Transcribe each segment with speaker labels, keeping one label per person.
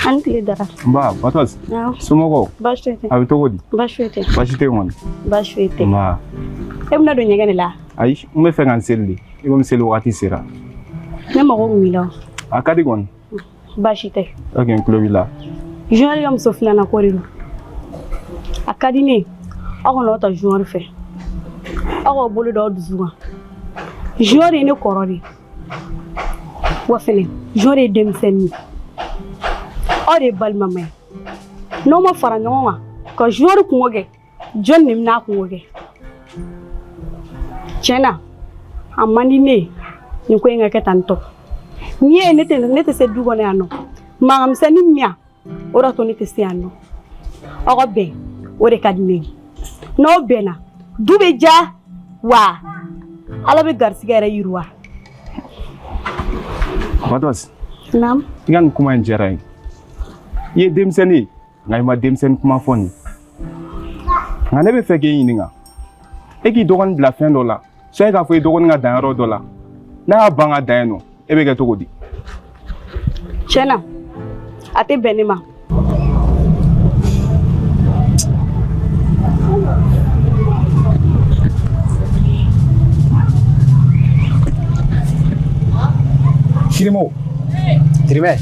Speaker 1: An tile Dara.
Speaker 2: Nba Batos.
Speaker 1: Awɔ.
Speaker 2: Somɔgɔw?
Speaker 1: Baasi foyi tɛ.
Speaker 2: A bɛ cogo di?
Speaker 1: Baasi foyi tɛ.
Speaker 2: Baasi tɛ yen kɔni.
Speaker 1: Baasi foyi tɛ.
Speaker 2: Nba.
Speaker 1: E bɛna don ɲɛgɛn de la?
Speaker 2: Ayi, n bɛ fɛ ka n seli de. I komi seli wagati sera.
Speaker 1: Ne mago tun b'i la.
Speaker 2: A ka di kɔni.
Speaker 1: Baasi tɛ.
Speaker 2: Ok, n tulo b'i la.
Speaker 1: Junior ka muso filanan ko de don. A ka di ne ye aw kana aw ta Junior fɛ. Aw k'aw bolo da aw dusu kan. Junior ye ne kɔrɔ de ye. Wa fɛnɛ Junior ye denmisɛnnin ye. Aw de ye balimama ye. N'aw ma fara ɲɔgɔn kan ka Junior kungo kɛ, jɔn de bɛna a kungo kɛ? Tiɲɛ na, a man di ne ye nin ko in ka kɛ tan tɔ. N'i ye ne tɛ ne tɛ se du kɔnɔ yan nɔ. Mankanmisɛnnin min yan, o de y'a to ne tɛ se yan nɔ. Aw ka bɛn, o de ka di ne ye. N'aw bɛnna, du bɛ diya wa Ala bɛ garisigɛ yɛrɛ yiriwa.
Speaker 2: Batos.
Speaker 1: Naamu.
Speaker 2: I ka nin kuma in diyara n ye. I ye denmisɛnnin ye, nka i ma denmisɛnnin kuma fɔ nin. Nka ne bɛ fɛ k'e ɲininka. E k'i dɔgɔnin bila fɛn dɔ la, sani k'a fɔ i dɔgɔnin ka dan yɔrɔ dɔ la, n'a y'a ban ka dan yen nɔ, e bɛ kɛ cogo di?
Speaker 1: Tiɲɛ na, a tɛ bɛn ne ma.
Speaker 3: Kirimo. Tirimɛ.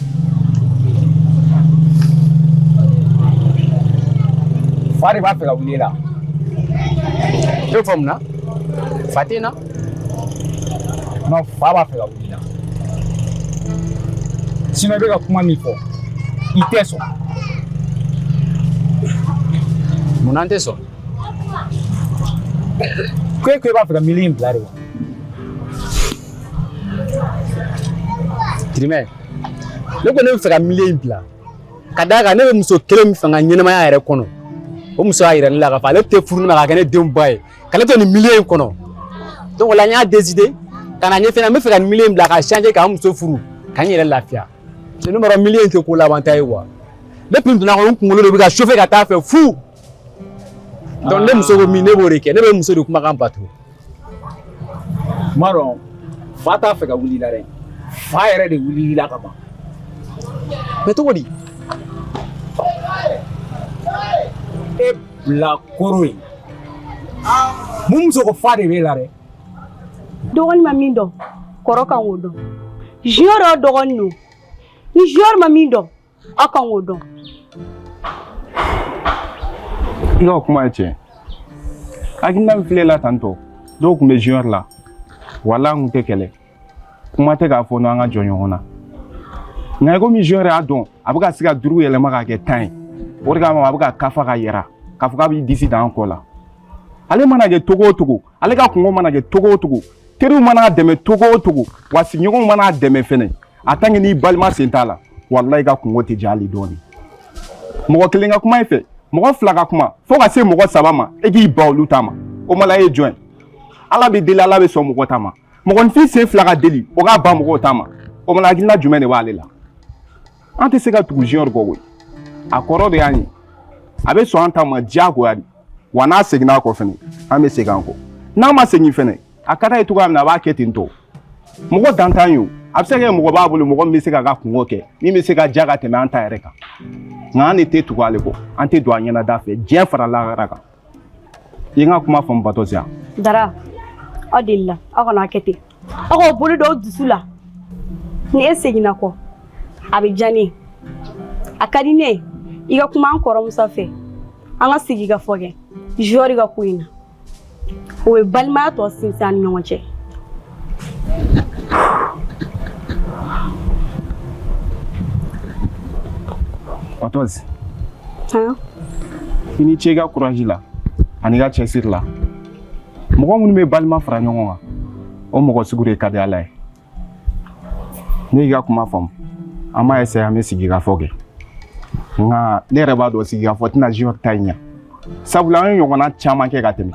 Speaker 3: Fa de b'a fɛ ka wuli e la.
Speaker 4: E y'o fɔ mun na? Fa tɛ n na.
Speaker 3: Non, fa b'a fɛ ka wuli i la. Sinon i bɛ ka kuma min fɔ, i tɛ sɔn.
Speaker 4: Mun na n tɛ sɔn?
Speaker 3: Ko e ko e b'a fɛ ka milieu in bila de wa?
Speaker 4: Tirimɛ, ne ko ne bɛ fɛ ka milieu in bila. Ka d'a kan ne bɛ muso kelen min fɛ n ka ɲɛnamaya yɛrɛ kɔnɔ, o muso y'a yira ne la k'a fɔ ale tɛ furu ne ma k'a kɛ ne denw ba ye, ka ne to nin milieu in kɔnɔ. Donc o la n y'a décidé ka na ɲɛfɛ n bɛ fɛ ka nin milieu in bila ka changer ka n muso furu ka n yɛrɛ lafiya. Ne b'a dɔn milieu in tɛ ko laban ta ye quoi. Depuis n donna kɔnɔ n kunkolo de bɛ ka chauffer ka taa fɛ fu. Donc ne muso ko min ne b'o de kɛ, ne bɛ muso de kumakan bato.
Speaker 3: N b'a dɔn fa t'a fɛ ka wuli i la dɛ, fa yɛrɛ de wulila i la ka ban.
Speaker 4: Mais cogo di?
Speaker 3: E bilakoro ye mun muso ko fa de b'e la dɛ.
Speaker 1: Dɔgɔnin ma min dɔn, kɔrɔ kan k'o dɔn. Junior y'aw dɔgɔnin don. Ni Junior ma min dɔn, aw kan k'o dɔn.
Speaker 2: I ka o kuma ye tiɲɛ. Hakilina min filɛ la tantɔ, dɔw tun bɛ Junior la, wala an tun tɛ kɛlɛ. Kuma tɛ k'a fɔ n'an ka jɔ ɲɔgɔn na. Nka i komi Junior y'a dɔn, a bɛ ka se ka duuru yɛlɛma k'a kɛ 10 ye. O de kama a bɛ ka kafa ka yɛrɛ k'a fɔ k'a b'i disi da an kɔ la. Ale mana kɛ togo o togo, ale ka kungo mana kɛ togo o togo, teriw mana dɛmɛ togo o togo, wa sigiɲɔgɔnw mana dɛmɛ fɛnɛ, a tant que n'i balima sen t'a la, walayi i ka kungo tɛ diya hali dɔɔni. Mɔgɔ kelen ka kuma i fɛ, mɔgɔ fila ka kuma, fo ka se mɔgɔ saba ma, e k'i ban olu ta ma. O ma la e ye jɔn ye? Ala bɛ deli, Ala bɛ sɔn mɔgɔ ta ma. Mɔgɔninfin sen fila ka deli, o k'a ban mɔgɔw ta ma. O ma la hakilina jumɛn de b'ale la? An tɛ se ka tugu Junior kɔ koyi. A kɔrɔ de y'an ye. A bɛ sɔn an ta ma diyagoya de. Wa n'a seginna a kɔ fɛnɛ, an bɛ segin an kɔ. N'a ma segin fɛnɛ, a ka d'a ye cogoya min na, a b'a kɛ ten tɔ. Mɔgɔ dan t'an ye o. A bɛ se ka kɛ mɔgɔ b'a bolo, mɔgɔ min bɛ se k'a ka kungo kɛ, min bɛ se ka diya ka tɛmɛ an ta yɛrɛ kan. Nka an de tɛ tugu ale kɔ, an tɛ don a ɲɛnada fɛ, diɲɛ fara lahara kan. I ye n ka kuma faamu Batɔsiya?
Speaker 1: Dara, aw delila, aw kana kɛ ten. Aw k'aw bolo d'aw dusu la. Ni e seginna kɔ, a bɛ diya ne ye. A ka di ne ye i ka kuma an kɔrɔmuso fɛ, an ka sigi ka fɔ kɛ Junior ka ko in na. O bɛ balimaya tɔ sinsin an ni ɲɔgɔn cɛ.
Speaker 2: Batɔsi. I ni ce i ka courage la ani i ka cɛsiri la. Mɔgɔ minnu bɛ balima fara ɲɔgɔn kan, o mɔgɔ sugu de ka di Ala ye. Ne y'i ka kuma faamu, an b'a essayer an bɛ sigikafɔ kɛ. Nka ne yɛrɛ b'a dɔn sigikafɔ tɛna Junior ta in ɲɛ. Sabula an ye ɲɔgɔnna caman kɛ ka tɛmɛ.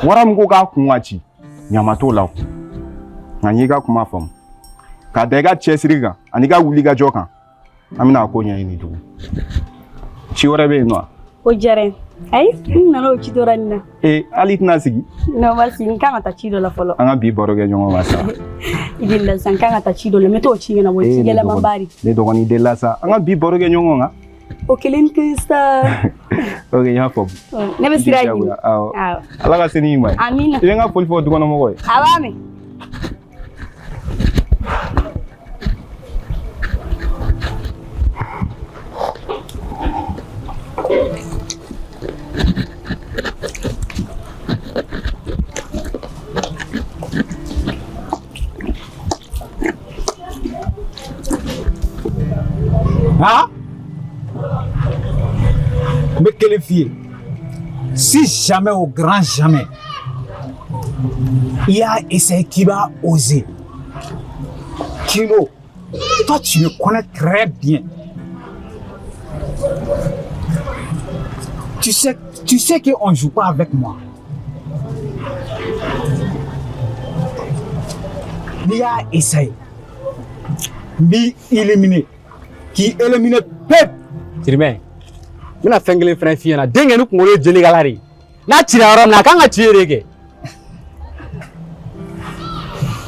Speaker 2: Wara min ko k'a kun ka ci, ɲama t'o la o. Nka n y'i ka kuma faamu. K'a da i ka cɛsiri kan ani i ka wulikajɔ kan, an bɛna a ko ɲɛɲini tugun. Ci wɛrɛ bɛ yen nɔ wa?
Speaker 1: O diyara n ye. Ayi, n nana o ci dɔ la nin na.
Speaker 2: Ee, hali i tɛna sigi?
Speaker 1: Non, ma sigi, n kan ka taa ci dɔ la fɔlɔ.
Speaker 2: An ka bi baro kɛ ɲɔgɔn kan sa.
Speaker 1: I delila sa, n kan ka taa ci dɔ la, n bɛ t'o ci ɲɛnabɔ, ci gɛlɛnmanba de.
Speaker 2: Ne dɔgɔnin delila sa, an ka bi baro kɛ ɲɔgɔn kan.
Speaker 1: O kelen tɛ sa.
Speaker 2: Ok, n y'a faamu.
Speaker 1: Ne bɛ sira ɲini.
Speaker 2: Awɔ. Ala ka se n'i ma ye.
Speaker 1: Amina.
Speaker 2: I bɛ n ka foli fɔ dukɔnɔmɔgɔw ye.
Speaker 1: A b'a mɛn.
Speaker 3: Ah? N bɛ kelen f'i ye, si jamais au grand jamais i y'a essayé k'i b'a oser, Kino, toi tu me connais très bien, tu sais qu'on ne joue pas avec moi. N'i y'a essayé, n b'i éliminer, k'i éliminer pewu.
Speaker 4: Sirimɛ, n bɛna fɛn kelen fɛnɛ f'i ɲɛna. Denkɛ ni kunkolo ye jelikala de ye, n'a cira yɔrɔ min na, a kan ka ci yen de kɛ.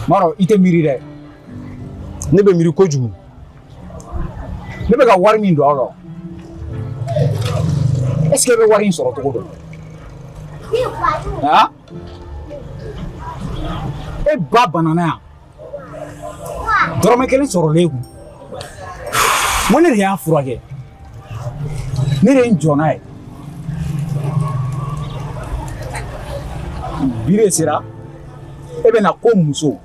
Speaker 3: Maro, i tɛ miiri dɛ.
Speaker 4: Ne bɛ miiri kojugu.
Speaker 3: Ne bɛ ka wari min don aw la, est ce que e bɛ wari in sɔrɔ cogo dɔn? Han, e ba banana yan, dɔrɔmɛ kelen sɔrɔlen kun, n ko ne de y'a furakɛ, ne de ye n jɔ n'a ye. Bi de sera e bɛ na ko muso,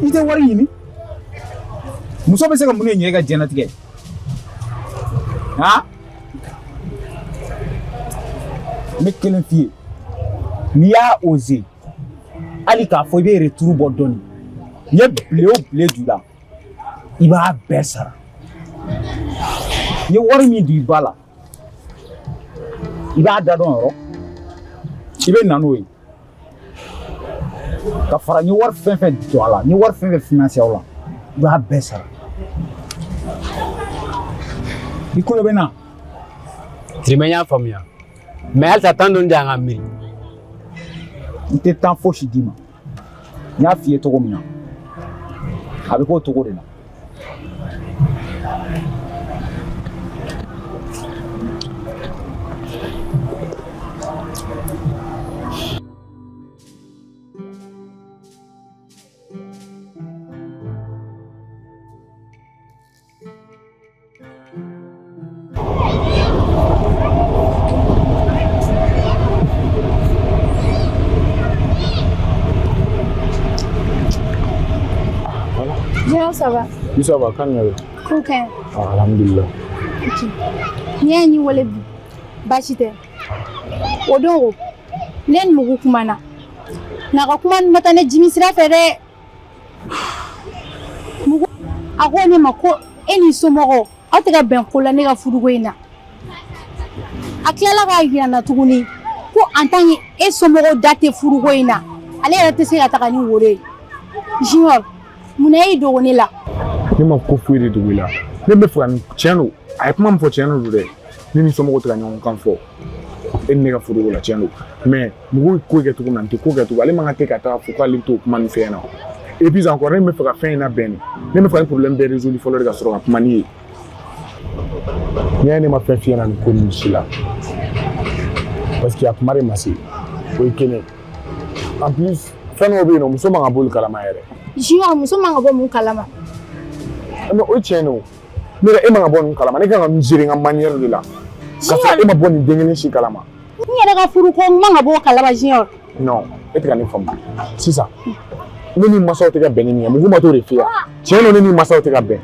Speaker 3: i tɛ wari ɲini, muso bɛ se ka mun de ɲɛ e ka diɲɛlatigɛ? Han, n bɛ kelen f'i ye, n'i y'a osé hali k'a fɔ i bɛ retour bɔ dɔɔni, n ye bile o bile don i la, i b'a bɛɛ sara. N ye wari min don i ba la, i b'a da dɔn yɔrɔ, i bɛ na n'o ye ka fara n ye wari fɛn fɛn don a la, n ye wari fɛn fɛn financé aw la, i b'a bɛɛ sara. I kolo bɛ na.
Speaker 4: Sirimɛ, n y'a faamuya, mais halisa temps dɔɔni di yan ka miiri.
Speaker 3: N tɛ temps fosi d'i ma. N y'a f'i ye cogo min na, a bɛ k'o cogo de la.
Speaker 5: Junior, ça va?
Speaker 2: Oui, ça va, kan yɛrɛ?
Speaker 5: Ko ka ɲi.
Speaker 2: Ah, alhamdulillah.
Speaker 5: Ok. N'i y'a ni wele bi, baasi tɛ. O don o, ne ni Mugu kumana. Nka a ka kuma ma taa ne jimi sira fɛ dɛ. Mugu a ko ne ma ko e n'i somɔgɔw aw tɛ ka bɛn ko la ne ka furuko in na. A tilala k'a yira n na tuguni ko en tant que e somɔgɔw da tɛ furuko in na, ale yɛrɛ tɛ se ka taga ni woro ye. Junior, munna e y'i dogo ne la?
Speaker 2: Ne ma ko foyi de dogo i la. Ne bɛ fɛ ka nin, tiɲɛ don, a ye kuma min fɔ, tiɲɛ don dɛ. Ne ni somɔgɔw tɛ ka ɲɔgɔn kan fɔ e ni ne ka furuko la, tiɲɛ don, mais mɔgɔw ye ko kɛ cogo min na, n tɛ ko kɛ cogo, ale man kan tɛ ka taa fɔ k'ale t'o kuma nin fɛ ɲɛna. Et puis encore, ne bɛ fɛ ka fɛn in labɛn de, ne bɛ fɛ ka nin problème bɛɛ résoudre fɔlɔ de ka sɔrɔ ka kuma n'i ye. N'i y'a ye ne ma fɛn f'i ɲɛna nin ko ninnu si la, parce que a kuma de ma se, o ye kelen ye. En plus, fɛn dɔw bɛ yen nɔ, muso man ka bɔ olu kalama yɛrɛ.
Speaker 5: Junior, muso man ka bɔ mun kalama?
Speaker 2: Mais o ye tiɲɛ de o. Ne yɛrɛ, e man ka bɔ ninnu kalama, ne kan ka min gérer n ka manière de la ka sɔrɔ e ma bɔ nin den kelen si kalama.
Speaker 5: N yɛrɛ ka furuko, n man ka bɔ o kalama, Junior.
Speaker 2: Non, e tɛ ka ne faamu. Sisan ne ni masaw tɛ ka bɛn ni min ye, mugu ma t'o de f'i ye. Tiɲɛ don, ne ni masaw tɛ ka bɛn,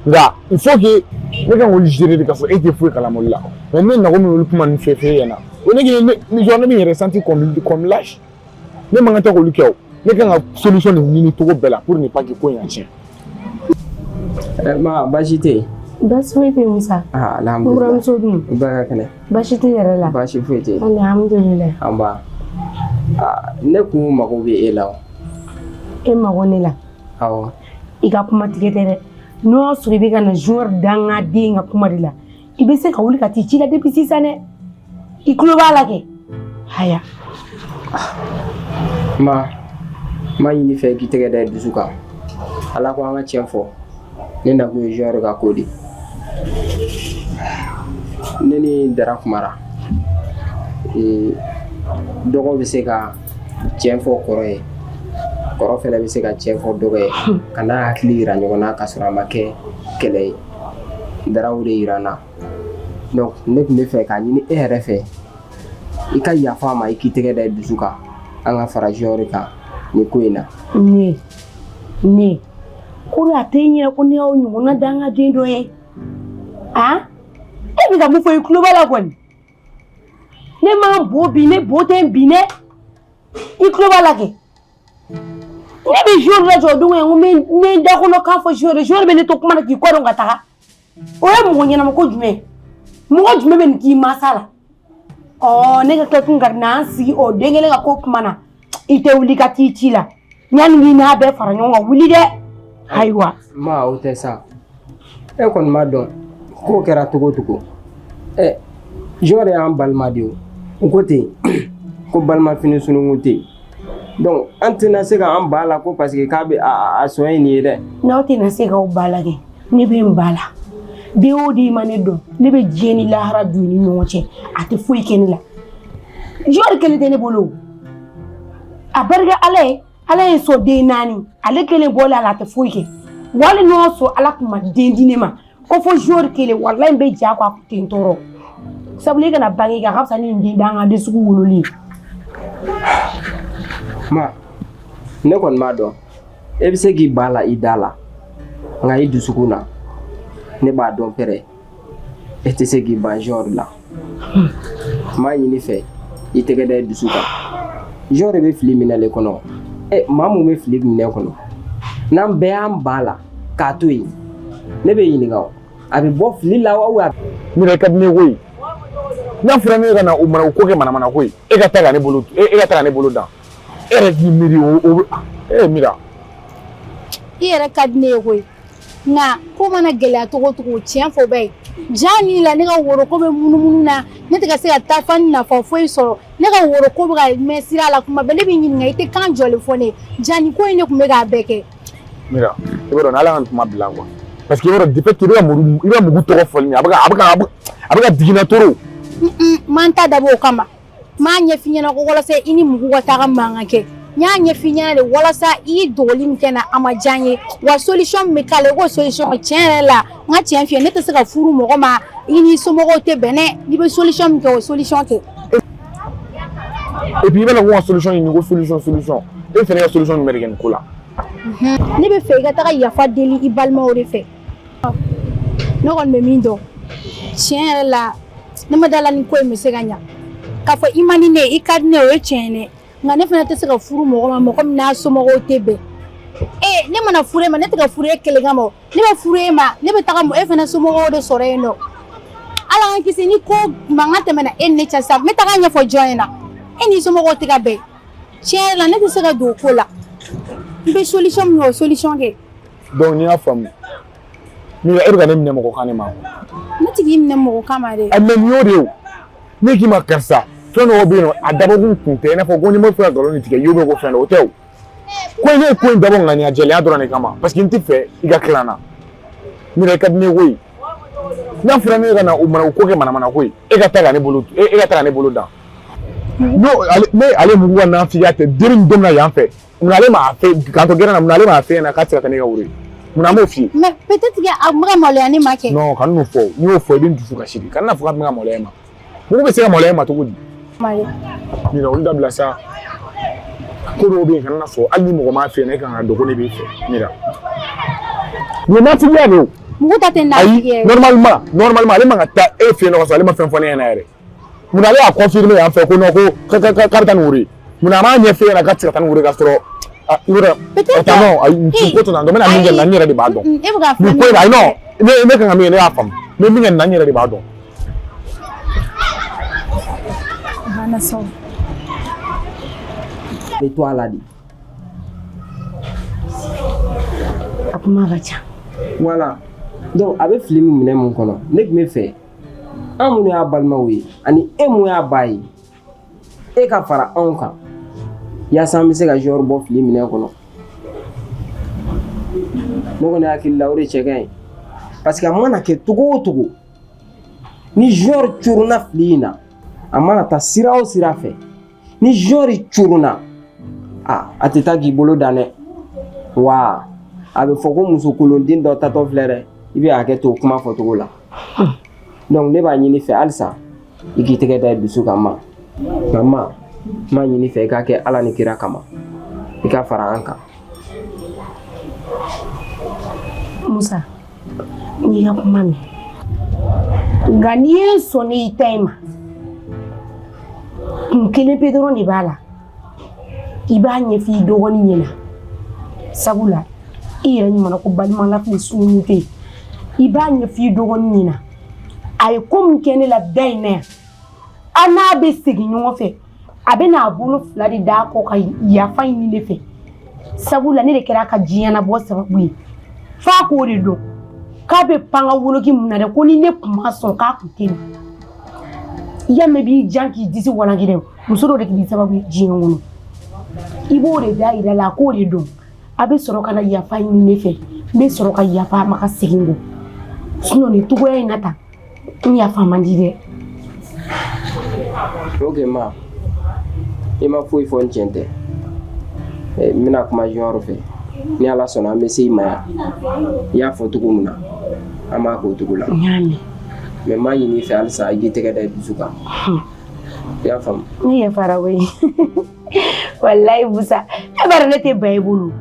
Speaker 2: nka il faut que ne kan k'olu gérer de ka sɔrɔ e tɛ foyi kalama olu la. Mais ne nako min olu kuma ninnu fɛ f'e ɲɛna, o ne k'i ne genre ne bɛ n yɛrɛ senti comme lâche. Ne man kan tɛ k'olu kɛ o. Ne kan ka solution de ɲini cogo bɛɛ la pour ne pas que ko in ka tiɲɛ.
Speaker 6: Ma baasi tɛ yen?
Speaker 7: Baasi foyi tɛ, Musa.
Speaker 6: Ah,
Speaker 7: N
Speaker 6: alhamdulilah.
Speaker 7: buramuso dun?
Speaker 6: Ba ka kɛnɛ?
Speaker 7: Baasi tɛ yɛrɛ la.
Speaker 6: Baasi foyi tɛ yen.
Speaker 7: Alhamdulilayi.
Speaker 6: An ba. Ah, ne kun mago bɛ e la o.
Speaker 7: E mago ne la?
Speaker 6: Awɔ.
Speaker 7: I ka kuma tigɛ tɛ dɛ. N'o y'a sɔrɔ i bɛ ka na Junior dangaden ka kuma de la. I bɛ se ka wuli ka t'i ci la depuis sisan dɛ. I tulo b'a la kɛ. Haya.
Speaker 6: Ma, n b'a ɲini fɛ k'i tɛgɛ da i dusu kan. Ala ko an ka tiɲɛ fɔ. Ne nakun ye Junior ka ko de. Ne ni Dara kumara. Ee, dɔgɔ bɛ se ka tiɲɛ fɔ kɔrɔ ye. Kɔrɔ fɛnɛ bɛ se ka tiɲɛ fɔ dɔgɔ ye. Ka n'a hakili yira ɲɔgɔn na ka sɔrɔ a ma kɛ kɛlɛ ye. Dara y'o de yira n na. Donc ne tun bɛ fɛ k'a ɲini e yɛrɛ fɛ i ka yafa a ma i k'i tɛgɛ da i dusu kan an ka fara Junior kan nin ko in na.
Speaker 7: Ne ko a tɛ ɲɛ ko ne y'aw ɲɔgɔnna dangaden dɔ ye. A e bɛ ka mun fɔ i tulo b'a la kɔni. Ne ma bo bi ne bo tɛ n bin dɛ. I tulo b'a la kɛ. Ne bɛ Junior lajɔ o don ko n bɛ n da kɔnɔ kan fɔ Junior Junior bɛ ne to kuma na k'i kɔ dɔn ka taga. O ye mɔgɔ ɲɛnama ko jumɛn ye? Mɔgɔ jumɛn bɛ nin k'i mansa la? Ɔ ne ka tila tun ka na n sigi o den kelen ka ko kuma na i tɛ wuli ka t'i ci la yanni k'i n'a bɛɛ fara ɲɔgɔn kan wuli dɛ. Ayiwa.
Speaker 6: Ma o tɛ sa. E kɔni b'a dɔn ko kɛra cogo o cogo. Ɛ Junior y'an balima de ye o. U ko ten ko balima fini sununkun tɛ yen. Donc an tɛna se k'an ba la ko parce que k'a bɛ a sɔn ye nin ye dɛ.
Speaker 7: N'aw tɛna se k'aw ba la kɛ ne bɛ n ba la. Den o den ma ne dɔn ne bɛ diɲɛ ni lahara don ni ɲɔgɔn cɛ a tɛ foyi kɛ ne la. Junior kelen tɛ ne bolo. A barika Ala ye Ala ye sɔn den naani ale kelen bɔlen a la a tɛ foyi kɛ. Wali n'o y'a sɔrɔ Ala tun ma den di ne ma ko fo Junior kelen walayi n bɛ ja kɔ a kun tɛ n tɔɔrɔ. Sabula i kana bange kɛ a ka fisa ni nin den dangaden sugu wololi ye.
Speaker 6: Ma ne kɔni b'a dɔn e bɛ se k'i ba la i da la nka i dusukun na ne b'a dɔn pɛrɛ e tɛ se k'i ban Junior la. N b'a ɲini fɛ i tɛgɛ da i dusu kan. Junior bɛ fili minɛ le kɔnɔ. Ɛ maa mun bɛ fili minɛ kɔnɔ n'an bɛɛ y'an ba la k'a to yen ne bɛ ɲininka o a bɛ bɔ fili la wa?
Speaker 8: Mira i ka di ne ye koyi. N'a fɔra ne ka na o mana o ko kɛ manamana ko ye e ka taa ka ne bolo e ka taa ka ne bolo dan e yɛrɛ k'i miiri o e Mira.
Speaker 5: I yɛrɛ ka di ne ye koyi nka ko mana gɛlɛya cogo o cogo tiɲɛ fɔ bɛɛ ye ja ni la ne ka woroko bɛ munumunu na ne tɛ ka se ka taa fan nafa foyi sɔrɔ ne ka woroko bɛ ka mɛn sira la kuma bɛɛ ne b'i ɲininka i tɛ kan jɔlen fɔ ne ye ja nin ko in ne tun bɛ k'a bɛɛ kɛ.
Speaker 8: Mira i b'a dɔn n'Ala ka nin kuma bila quoi parce que i b'a dɔn depuis que i bɛ ka mugu i bɛ mugu tɔgɔ fɔli min a bɛ ka digi n na trop.
Speaker 5: N ma n ta dabɔ o kama n m'a ɲɛf'i ɲɛna ko walasa i ni mugu ka taga mankan kɛ n y'a ɲɛf'i ɲɛna de walasa i ye dogoli min kɛ n na a ma diya n ye wa solution min bɛ k'a la i k'o solution tiɲɛ yɛrɛ la n ka tiɲɛ f'i ye ne tɛ se ka furu mɔgɔ ma i n'i somɔgɔw tɛ bɛn dɛ n'i bɛ solution min kɛ o solution kɛ.
Speaker 8: Et puis i bɛ na ko ka solution ɲini ko solution solution e fɛnɛ ka solution jumɛn de kɛ nin ko la.
Speaker 5: Ne bɛ fɛ i ka taga yafa deli i balimaw de fɛ ne kɔni bɛ min dɔn tiɲɛ yɛrɛ la ne ma da la ni ko in bɛ se ka ɲa k'a fɔ i man di ne ye i ka di ne ye o ye tiɲɛ ye dɛ nka ne fana tɛ se ka furu mɔgɔ ma mɔgɔ min n'a somɔgɔw tɛ bɛn ee ne mana furu e ma ne tɛ ka furu e kelen kama o ne bɛ furu e ma ne bɛ taga e fana somɔgɔw de sɔrɔ yen nɔ ala k'an kisi ni ko mankan tɛmɛna e ni ne cɛ sisan n bɛ taga ɲɛfɔ jɔn ɲɛna e n'i somɔgɔw tɛ ka bɛn tiɲɛ yɛrɛ la ne tɛ se ka don o ko la n bɛ solution min kɛ o solution kɛ.
Speaker 8: Donc n'i y'a faamu Mira e bɛ ka ne minɛ mɔgɔ kan de ma.
Speaker 5: Ne tɛ k'i minɛ mɔgɔ kan ma dɛ.
Speaker 8: A mais nin y'o de ye o ne k'i ma karisa fɛn dɔw bɛ yen nɔ a dabɔkun kun tɛ i n'a fɔ ko ni ma fɛ ka nkalon tigɛ i bɛ ko fɛn dɔ o tɛ o ko ne ye ko in dabɔ ŋaniya jɛlenya dɔrɔn de kama parce que n tɛ fɛ i ka tila n na Mira i ka di ne ye koyi n'a fɔra ne ka na o mana o ko kɛ manamana ko ye e ka taa ka ne bolo e ka taa ka ne bolo dan n'o ale ne ale mugu ka nafigiya tɛ den min don min na yan fɛ munna ale m'a fɛ k'an to gɛrɛn na munna ale m'a fɛ ɲɛna k'a tɛ se ka taa ne ka woro ye munna an b'o f'i ye.
Speaker 5: Mais peut-être que a bɛ ka maloya ne ma kɛ.
Speaker 8: Non kana n'o fɔ n'i y'o fɔ i bɛ n dusu kasi de kana n'a fɔ k'a bɛ ka maloya e ma mugu bɛ se ka maloya e ma cogo di. Mira olu dabila sa ko dɔw bɛ yen kana na sɔn hali ni mɔgɔ m'a f'i ɲɛna e kan ka dɔn ko ne b'i fɛ Mira nin ye nafigiya de ye o.
Speaker 5: Mugu ta tɛ nafigiya ye.
Speaker 8: Ayi normalement ale man ka taa e fɛ yen nɔ ka sɔrɔ ale ma fɛn fɔ ne ɲɛna yɛrɛ. Munna ale y'a confirmer yan fɛ ko non ko k'a bɛ taa ni woro ye munna a m'a ɲɛfɔ e ɲɛna k'a tɛ se ka taa ni woro ye k'a sɔrɔ i bɛ ka non ayi n ko to tan n bɛna min kɛ nin na n yɛrɛ de b'a dɔn nin ko in ayi non ne kan ka min kɛ ne y'a faamu n bɛ min kɛ nin na n yɛrɛ de b'a dɔn.
Speaker 5: Banna sa o.
Speaker 6: Bɛ to a la de.
Speaker 7: A kuma ka ca.
Speaker 6: Voilà donc a bɛ fili min minɛ mun kɔnɔ ne tun bɛ fɛ An minnu y'a balimaw ye ani e mun y'a ba ye, e ka fara anw kan yaasa an bɛ se ka Junior bɔ fili minɛn kɔnɔ. Ne kɔni hakili la o de cɛ ka ɲi, parce que a mana kɛ cogo o cogo, ni Junior coronna fili in na, a mana taa sira o sira fɛ, ni Junior coronna, a tɛ taa k'i bolo dan dɛ. Wa a bɛ fɔ ko muso kolonden dɔ tatɔ filɛ dɛ, i bɛ hakɛ to o kuma fɔcogo la. Donc ne b'a ɲini fɛ halisa i k'i tɛgɛ da i dusu kan ma. Nka ma, n b'a ɲini fɛ i k'a kɛ Ala ni kira kama, i ka fara an kan.
Speaker 7: Musa, n y'i ka kuma mɛn, nka n'i ye n sɔn ne y'i ta in ma, kun kelen pe dɔrɔn de b'a la, i b'a ɲɛfɔ i dɔgɔnin ɲɛna, sabula i yɛrɛ ɲuman ko balima lafili sunkuru tɛ yen. I b'a ɲɛfɔ i dɔgɔnin ɲɛna a ye ko min kɛ ne la da in na yan, an n'a bɛ segin ɲɔgɔn fɛ, a bɛ n'a bolo fila de d'a kɔ ka yafa ɲini ne fɛ, sabula ne de kɛra a ka diɲɛnabɔ sababu ye. F'a k'o de dɔn k'a bɛ pan ka woloki mun na dɛ, ko ni ne tun ma sɔn k'a tun tɛ na. I y'a mɛn b'i jan k'i disi walanki dɛ, muso dɔ de k'i sababu ye diɲɛ kɔnɔ, i b'o de da yira la, a k'o de dɔn, a bɛ sɔrɔ ka na yafa ɲini ne fɛ, n bɛ sɔrɔ ka yafa a ma ka segin kɔ. Sinon nin cogoya in na tan, n yafa man di dɛ.
Speaker 6: Ok ma, i ma foyi fɔ n tiɲɛ tɛ. N bɛna kuma Junior fɛ, ni Ala sɔnna an bɛ se i ma yan. I y'a fɔ cogo min na, an b'a k'o cogo la.
Speaker 7: N y'a mɛn.
Speaker 6: Mais n b'a ɲini i fɛ halisa i k'i tɛgɛ da i dusu kan. I y'a faamu?
Speaker 7: Ne yafara koyi. Walayi Musa, e b'a dɔn ne tɛ ban i bolo.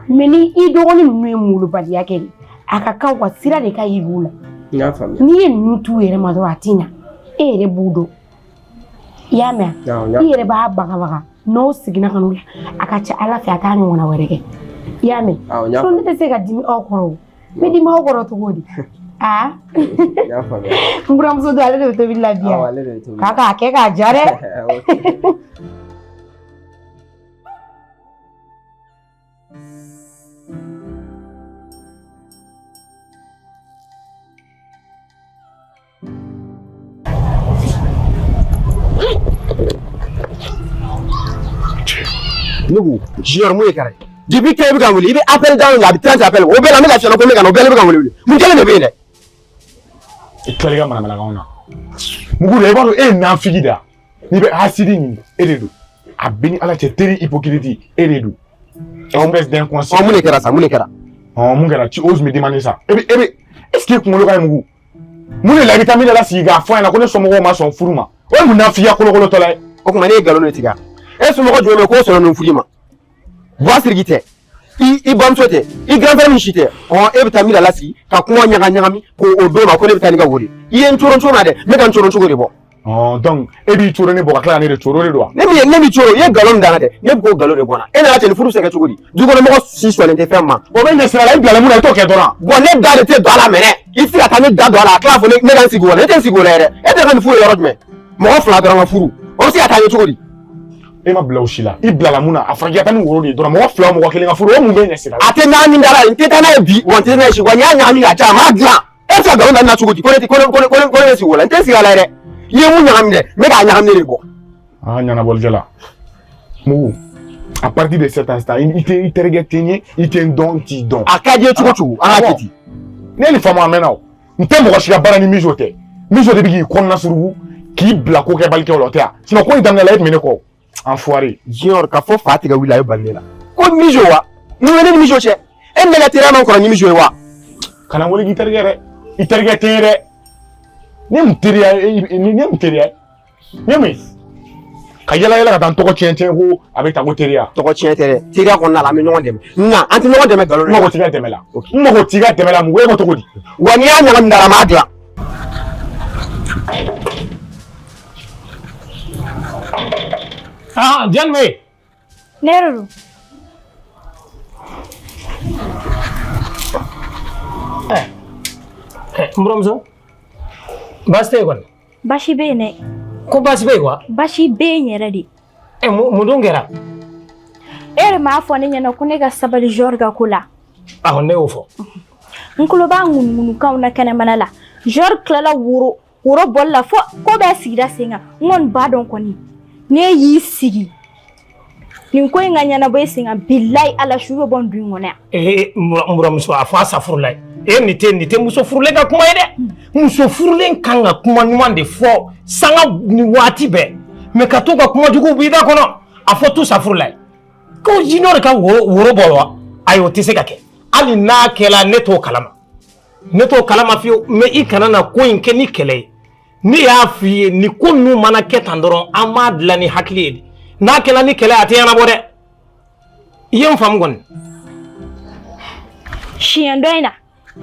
Speaker 7: Mais ni i dɔgɔnin ninnu ye molobaliya kɛ de, a ka kan u ka sira de ka yir'u la.
Speaker 6: N y'a faamuya.
Speaker 7: N'i ye ninnu t'u yɛrɛ ma dɔrɔn a tɛ ɲa. E yɛrɛ b'u dɔn. I y'a mɛn? I yɛrɛ b'a bagabaga. N'aw seginna ka n'o la, a ka ca Ala fɛ a t'a ɲɔgɔnna wɛrɛ kɛ. I y'a mɛn? Sinon ne tɛ se ka dimi aw kɔrɔ o. N bɛ dimi aw kɔrɔ cogo di? Aa! N buramuso don, ale de bɛ tobili la bi yan. K'a k'a kɛ k'a ja dɛ.
Speaker 4: Ne ko Junior, mun de kɛra? Depuis kɛ i bɛ ka n wele, i bɛ appel da la, a bɛ 30 appel, o bɛɛ la n bɛ ka f'i ɲɛna ko n bɛ ka na, o bɛɛ la i bɛ ka n wele. Mun kelen de bɛ yen dɛ?
Speaker 8: I tilala i ka manamanakanw na. Mugu de, i b'a dɔn e ye nafigi de ye. N'i bɛ hasidi ɲini, e de don. A bɛ ni Ala cɛ, teri hypocrite, e de don. Espèce d'inconscient.
Speaker 4: Ɔ, mun de kɛra sa? Mun de kɛra?
Speaker 8: Ɔ, mun kɛra? Tu oses me demander ça? E bɛ e bɛ est ce que e kunkolo ka ɲi Mugu? Mun de la i bɛ taa min la sigi k'a fɔ a ɲɛna ko ne somɔgɔw ma sɔn furu ma? O ye mun nafigiya kolokolotɔla ye?
Speaker 4: O tuma ne ye nkalon de tigɛ. E somɔgɔ jumɛn bɛ yen k'o sɔnna nin furu ma? Buwa Siriki tɛ, i bamuso tɛ, i grand frère min si tɛ. Ɔ, e bɛ taa min lasigi ka kuma ɲaga ɲagami k'o d'o ma ko ne bɛ taa n'i ka wari. I ye n coron cogo min na dɛ, n bɛ ka n coron cogo de bɔ.
Speaker 8: Ɔ, donc e b'i coron ne bɔ ka tila ka ne de coron de don wa?
Speaker 4: Ne min ne b'i coron, i ye nkalon min da n na dɛ, ne bɛ k'o nkalon de bɔ n na. E nana cɛ ni furu bɛ se ka kɛ cogo di? Dukɔnɔmɔgɔ si sɔnnen tɛ fɛn ma.
Speaker 8: O bɛ ɲɛ sira la, i bilala mun na, i t'o kɛ dɔrɔn.
Speaker 4: Bon, ne da de tɛ don a la mɛnɛ. I tɛ se ka taa ne da don a la, a tila fɔ ne ka n sigi o la. Ne tɛ n sigi o la yɛrɛ. E tɛ ka nin furu ye yɔrɔ jumɛn? Mɔgɔ fila dɔrɔn ka furu, o bɛ se ka taa ɲɛ cogo di?
Speaker 8: E ma bila o si la, i bilala mun na? A fɔra k'i ka taa ni woro de ye dɔrɔn. Mɔgɔ fila, mɔgɔ kelen ka furu, o mun bɛ ɲɛ sira la?
Speaker 4: A tɛ ɲagami da la, n tɛ taa n'a ye bi, wa n tɛ taa n'a ye sini, wa n y'a ɲagami ka caya, a m'a dilan. E bɛ se ka nkalon da ne na cogo di? Ko ne tɛ ko ne ko ne ko ne bɛ sigi o la, n tɛ sigi a la yɛrɛ. I ye mun ɲagami dɛ, n bɛ k'a ɲagami de bɔ.
Speaker 8: Ah, ɲɛnabɔlikɛla Mugu, à partir de cet instant, i tɛ i terikɛ tɛ n ye, i tɛ n dɔn, n t'i dɔn.
Speaker 4: A ka di i ye cogo cogo, an k'a kɛ ten.
Speaker 8: Ne ye nin faamu a mɛnna o. N tɛ mɔgɔ si ka baara ni Mijo tɛ. Mijo de bɛ k'i kɔnɔna suruku k'i bila ko kɛbalikɛw la, o tɛ wa? Sinon ko in daminɛ la, e tun bɛ ne kɔ. Enfoiré.
Speaker 4: Junior, ka fɔ fa tigɛ wuli a ye bali ne la. Ko Mijo wa? Mun bɛ ne ni Mijo cɛ? E ni ne ka teriya man kɔrɔ ni Mijo ye wa?
Speaker 8: Kana n wele k'i terikɛ dɛ. I terikɛ tɛ n ye dɛ. Ne mun teriya ye? Ne mun teriya ye? Ne mun ye? Ka yala yala ka taa n tɔgɔ tiɲɛ tiɲɛ ko a bɛ ta ko teriya.
Speaker 4: Tɔgɔ tiɲɛ tɛ dɛ. Teriya kɔnɔna la, an bɛ ɲɔgɔn dɛmɛ. Nka an tɛ ɲɔgɔn dɛmɛ nkalon
Speaker 8: na. N mago t'i ka dɛmɛ la. N mago t'i ka dɛmɛ la. Mugu, e ko cogo di?
Speaker 4: Wa n'i y'a ɲagami da la, n b'a dilan.
Speaker 9: Ah, jɔn bɛ yen?
Speaker 5: Ne yɛrɛ don.
Speaker 9: N buramuso, baasi tɛ yen kɔni?
Speaker 5: Baasi bɛ yen dɛ.
Speaker 9: Ko baasi bɛ yen wa?
Speaker 5: Baasi bɛ yen yɛrɛ de.
Speaker 9: Ɛ, mun dun kɛra?
Speaker 5: E yɛrɛ m'a fɔ ne ɲɛna ko ne ka sabali Jɔri ka ko la.
Speaker 9: Awɔ, ne y'o fɔ.
Speaker 5: N tulo b'a ŋunuŋunukanw na kɛnɛmana la. Jɔri tilala woro. Woro bɔli la fo ko bɛɛ sigira sen kan. N kɔni b'a dɔn kɔni, n'e y'i sigi nin ko in ka ɲɛnabɔ e sen kan, bilayi ala su bɛ bɔ nin du in kɔnɔ yan.
Speaker 9: Ee, n buramuso, a fɔ a safurula ye. E, nin tɛ muso furulen ka kuma ye dɛ. Muso furulen kan ka kuma ɲuman de fɔ sanga ni waati bɛɛ, mɛ ka to ka kuma jugu b'i da kɔnɔ, a fɔ tu safurula ye ko Junior ka woro bɔ wa? Ayi, o tɛ se ka kɛ. Hali n'a kɛla, ne t'o kalama, ne t'o kalama fiyewu. Mɛ i kana na ko in kɛ ni kɛlɛ ye. Ne y'a f'i ye, nin ko ninnu mana kɛ tan dɔrɔn, an b'a dilan ni hakili ye de. N'a kɛla ni kɛlɛ, a tɛ ɲɛnabɔ dɛ. I ye n faamu kɔni?
Speaker 5: Siɲɛ dɔ in na,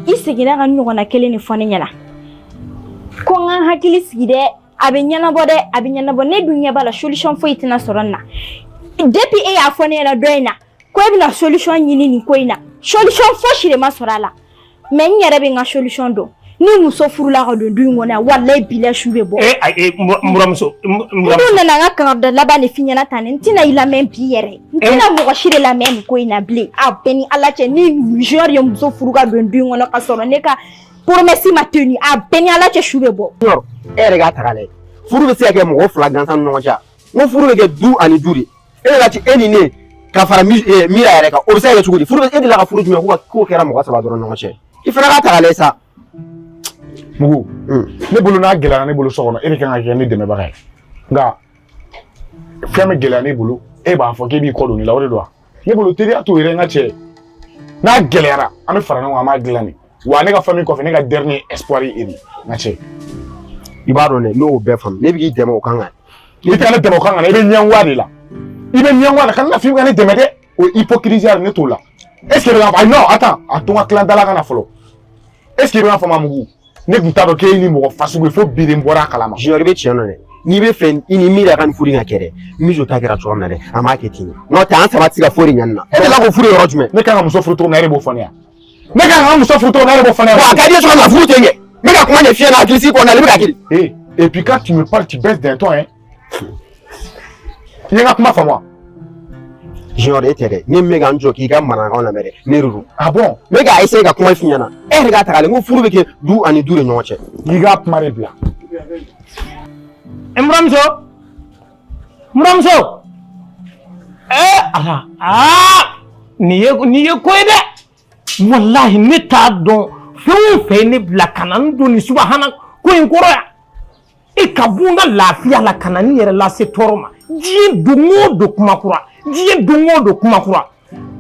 Speaker 5: i seginna ka n ɲɔgɔnna kelen de fɔ ne ɲɛna ko n ka n hakili sigi dɛ, a bɛ ɲɛnabɔ dɛ, a bɛ ɲɛnabɔ. Ne dun ɲɛ b'a la, solution foyi tɛna sɔrɔ nin na. Depuis e y'a fɔ ne ɲɛna dɔ in na ko e bɛna solution ɲini nin ko in na, solution fosi de ma sɔrɔ a la. Mɛ n yɛrɛ bɛ n ka solution dɔn. Ni muso furula ka don du in kɔnɔ yan, walayi bilayi su bɛ bɔ.
Speaker 9: E ayi, n buramuso, n
Speaker 5: N dun nana n ka kangarida laban de f'i ɲɛna tan. N tɛna i lamɛn bi yɛrɛ, n tɛna mɔgɔ si de lamɛn nin ko in na bilen. A bɛɛ ni Ala cɛ, ni Junior ye muso furu ka don du in kɔnɔ ka sɔrɔ ne ka promesse ma tenu, a bɛɛ ni Ala cɛ, su bɛ bɔ.
Speaker 6: Junior, e yɛrɛ k'a ta k'a lajɛ, furu bɛ se ka kɛ mɔgɔ fila gansan ni ɲɔgɔn cɛ. N ko furu bɛ kɛ du ani du de. E yɛrɛ ci e ni ne ka fara Mira yɛrɛ kan, o bɛ se ka kɛ cogo di? Furu bɛ e delila ka furu jumɛn ko ka ko kɛra mɔgɔ saba dɔrɔn ɲɔgɔn cɛ? I fana k'a ta k'a lajɛ sa.
Speaker 8: Mugu, ne bolo, n'a gɛlɛyara ne bolo so kɔnɔ, e de kan ka kɛ ne dɛmɛbaga ye. Nka fɛn bɛ gɛlɛya ne bolo, e b'a fɔ k'e b'i kɔ don ne la, o de don wa? Ne bolo, teriya t'o yɛrɛ. N ka cɛ, n'a gɛlɛyara, an bɛ fara ɲɔgɔn kan, an b'a dilan de wa. Ne ka famille kɔfɛ, ne ka dernier espoir ye e de ye, n ka cɛ.
Speaker 6: I b'a dɔn dɛ, n'o bɛɛ faamu, ne bɛ k'i dɛmɛ o kan kan.
Speaker 8: I tɛ ne dɛmɛ o kan kan, i bɛ ɲɛngoya de la, i bɛ ɲɛngoya la. Kana na f'i ka ne dɛmɛ dɛ, o ye hypocrisie, ne t'o la. Est ce que bɛ ka, ayi, non, attends, a to n ka tila dala ka na fɔlɔ. Est ce que i bɛ ka faamu? Mugu, ne tun t'a dɔn k'e ni mɔgɔ fasugu ye fo bi de n bɔra a kalama.
Speaker 6: Junior, i bɛ tiɲɛ dɔn dɛ. N'i bɛ fɛ i ni Mira ka nin furu in ka kɛ dɛ, Miso ta kɛra cogoya min na dɛ, an b'a kɛ ten de. N'o tɛ, an saba tɛ se ka foyi de ɲɛ nin na. E delila k'o furu yɔrɔ jumɛn?
Speaker 8: Ne kan ka muso furu cogo min na, e de b'o fɔ ne ye. Ne kan ka muso furu cogo min na, e de b'o fɔ ne ye.
Speaker 6: Bon, a ka di ye cogoya min na, furu tɛ ɲɛ. N bɛ ka kuma ɲɛ f'i ɲɛna, hakili sigi kɔnɔna la, i bɛ ka kiri.
Speaker 8: Eh, et puis quand tu me parles, tu baisses d'un ton, hein. I ye n ka kuma faamu wa?
Speaker 6: Junior, e tɛ dɛ. Ne min bɛ ka n jɔ k'i ka mankanw lamɛn dɛ, ne de don.
Speaker 8: Ah bon?
Speaker 6: N bɛ ka essayer ka kuma f'i ɲɛna. E yɛrɛ k'a ta k'a lajɛ, n ko furu bɛ kɛ du ani du de ɲɔgɔn cɛ.
Speaker 8: I ka kuma de bila.
Speaker 9: N buramuso, n buramuso, ee ala, aa, nin ye ko ye dɛ. Walahi, ne t'a dɔn fɛn o fɛn ye ne bila ka na n don nin subahana ko in kɔrɔ yan. E ka bɔ n ka lafiya la ka na n yɛrɛ lase tɔɔrɔ ma. Diɲɛ don o don kuma kura, diɲɛ don o don kuma kura.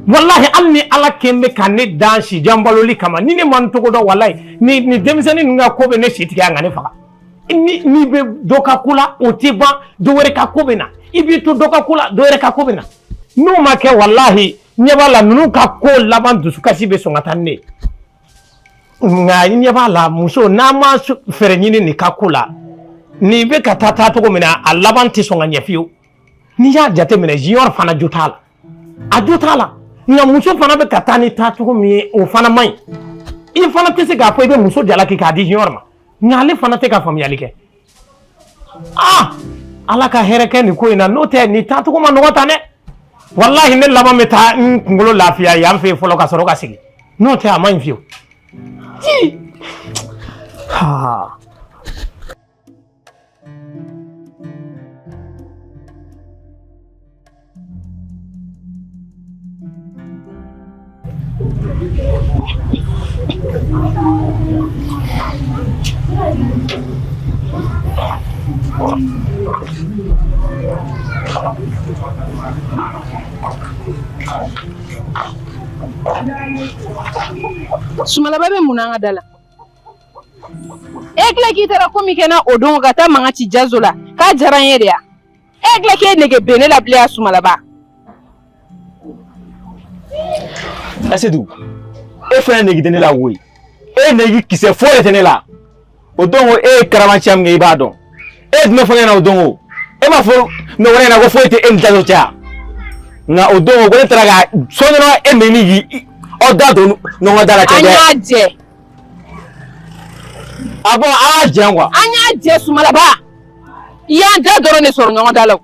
Speaker 9: Walahi, hali ni Ala kɛn bɛ ka ne dan sijan baloli kama, ni ne ma n tɔgɔ dɔn, walahi ni denmisɛnnin ninnu ka ko bɛ ne si tigɛ yan ka ne faga. Ni n'i bɛ dɔ ka ko la, o tɛ ban, dɔ wɛrɛ ka ko bɛ na. I b'i to dɔ ka ko la, dɔ wɛrɛ ka ko bɛ na. N'o ma kɛ, walahi, ɲɛ b'a la, ninnu ka ko laban dusukasi bɛ sɔn ka taa ni ne ye. Nka ɲɛ b'a la, muso, n'a ma fɛɛrɛ ɲini nin ka ko la, nin bɛ ka taa taacogo min na, a laban tɛ sɔn ka ɲɛ fiyewu. N'i y'a jateminɛ, Junior fana jo t'a la, a jo t'a la. Nka muso fana bɛ ka taa ni taacogo min ye, o fana man ɲi. I fana tɛ se k'a fɔ i bɛ muso jalaki k'a di Junior ma, nka ale fana tɛ ka faamuyali kɛ. Aa, Ala ka hɛrɛ kɛ nin ko in na. N'o tɛ, nin taacogo ma nɔgɔ tan dɛ. Walahi, ne laban bɛ taa n kunkolo lafiya yan fɛ yen fɔlɔ ka sɔrɔ ka segin. N'o tɛ, a man ɲi fiyewu. Ha.
Speaker 10: Sumalaba bɛ mun na an ka da la? E tila k'i taara ko min kɛ n na o don ka taa mankan ci Jazo la, k'a diyara n ye de ya? E tila k'e nege bɛ ne la bilen ya, Sumalaba?
Speaker 4: Asedu, e fana nege tɛ ne la koyi. E nege kisɛ foyi de tɛ ne la. O don ko e ye karamaciya min kɛ, i b'a dɔn. E tun bɛ fɔ ne ɲɛna o don ko e m'a fɔ mɔgɔ wɛrɛ ɲɛna ko foyi tɛ e ni Jazo cɛ wa? Nka o don ko ne taara ka sɔɔni dɔrɔn, e neni k'i aw da don ɲɔgɔn da la.
Speaker 10: An y'a jɛ.
Speaker 4: Ah bon, a y'a jɛ quoi?
Speaker 10: An y'a jɛ, Sumalaba. I y'an da dɔrɔn de sɔrɔ ɲɔgɔn da la.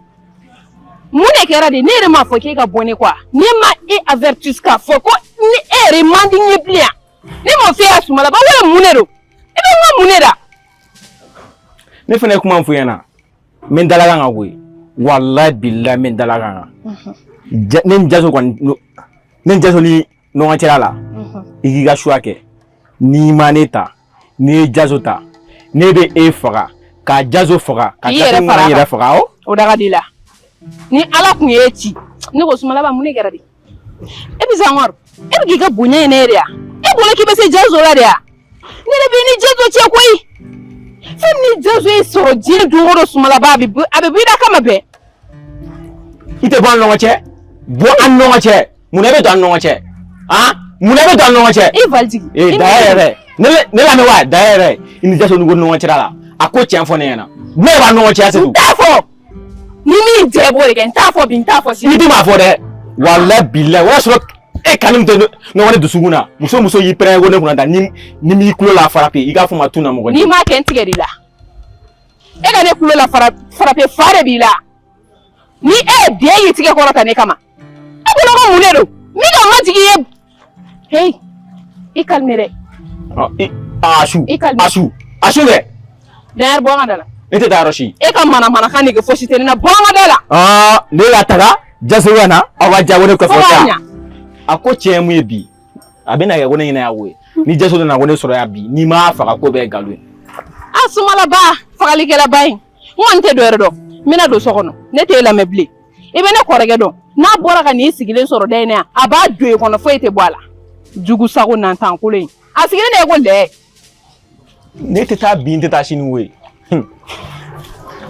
Speaker 10: Mun de kɛra de? Ne yɛrɛ m'a fɔ k'e ka bɔ ne kɔ, ne ma e avertis k'a fɔ ko ni e yɛrɛ man di n ye bilen yan? Ne m'o f'e ye, Sumalaba, wala mun de don? I bɛ n ka mun de la?
Speaker 4: Ne fana ye kuma min fɔ i ɲɛna, n bɛ n dalakan kan koyi. Walayi bilayi, n bɛ n dalakan kan. Ne ni Jaso kɔni, ne ni Jaso ni ɲɔgɔn cɛla la, i k'i ka choix kɛ. N'i ma ne ta, n'i ye Jaso ta, ne bɛ e faga ka Jaso faga ka
Speaker 10: K'i yɛrɛ
Speaker 4: Jaso
Speaker 10: fara a
Speaker 4: yɛrɛ
Speaker 10: kan.
Speaker 4: faga awɔ.
Speaker 10: O da ka di i la. Ni Ala kun y'e ci, ne ko Sumalaba, mun de kɛra de? E bɛ Sankɔrɔ, e bɛ k'i ka bonya ɲini ne ye de ya? E bolo k'i bɛ se Jaso la de ya? Ne de b'i ni Jaso cɛ koyi. Fɛn min ni Jaso y'i sɔrɔ diɲɛ don o don, Sumalaba, a bɛ bɔ i da kama bɛɛ.
Speaker 4: I tɛ bɔ an ni ɲɔgɔn cɛ, bɔ an ni ɲɔgɔn cɛ. Mun na i bɛ don an ni ɲɔgɔn cɛ? Han, mun na i bɛ don an ni ɲɔgɔn cɛ?
Speaker 10: I vali jigin.
Speaker 4: Ee, daya yɛrɛ, ne lamɛn wa, daya yɛrɛ, i ni Jaso ni ko ɲɔgɔn cɛla la, a ko tiɲɛ fɔ ne ɲɛna. Ne b'an ɲɔgɔn cɛ, Sedu.
Speaker 10: N t'a fɔ. Ni min jɛ, i b'o de kɛ. N t'a fɔ bi, n t'a fɔ sini.
Speaker 4: I dun m'a fɔ dɛ. Walayi bilayi, o y'a sɔrɔ e kanu min tɛ ɲɔgɔn ne dusukun na. Muso muso y'i pɛrɛn ko ne kunna tan, ni m'i tulo la frappe, i k'a fɔ ma tun na mɔgɔ.
Speaker 10: N'i m'a kɛ, n tigɛ de la. E ka ne kulo la frappe, fa de b'i la. Ni e ye den y'i tigɛ kɔrɔ ta ne kama, e bolo ko mun de don? Min ka majigin ye. Hey, i calme dɛ.
Speaker 4: Asu.
Speaker 10: I calme.
Speaker 4: Asu, asu dɛ.
Speaker 10: D'ailleurs, bɔ n ka da la.
Speaker 4: Ne tɛ taa yɔrɔ si.
Speaker 10: E ka manamanakan nege fosi tɛ ne na. Bɔ n ka da la.
Speaker 4: Aa, ne ka taga Jaso ka na aw ka jago ne kɔfɛ.
Speaker 10: Fo k'a ɲa.
Speaker 4: A ko tiɲɛ ye mun ye bi, a bɛna kɛ ko ne ɲinɛ y'a ko ye. Ni Jaso nana ko ne sɔrɔ yan bi, n'i m'a faga, ko bɛɛ ye nkalon ye.
Speaker 10: A Sumalaba, fagalikɛlaba in, n kɔni tɛ dɔ wɛrɛ dɔn. N bɛna don so kɔnɔ, ne t'e lamɛn bilen. I bɛ ne kɔrɔkɛ dɔn, n'a bɔra ka n'i sigilen sɔrɔ da in na yan, a b'a don i kɔnɔ, foyi tɛ bɔ a la. Jugu sago nantankolo in, a sigilen de ye ko lɛ.
Speaker 4: Ne tɛ taa bi, n tɛ taa sini koyi.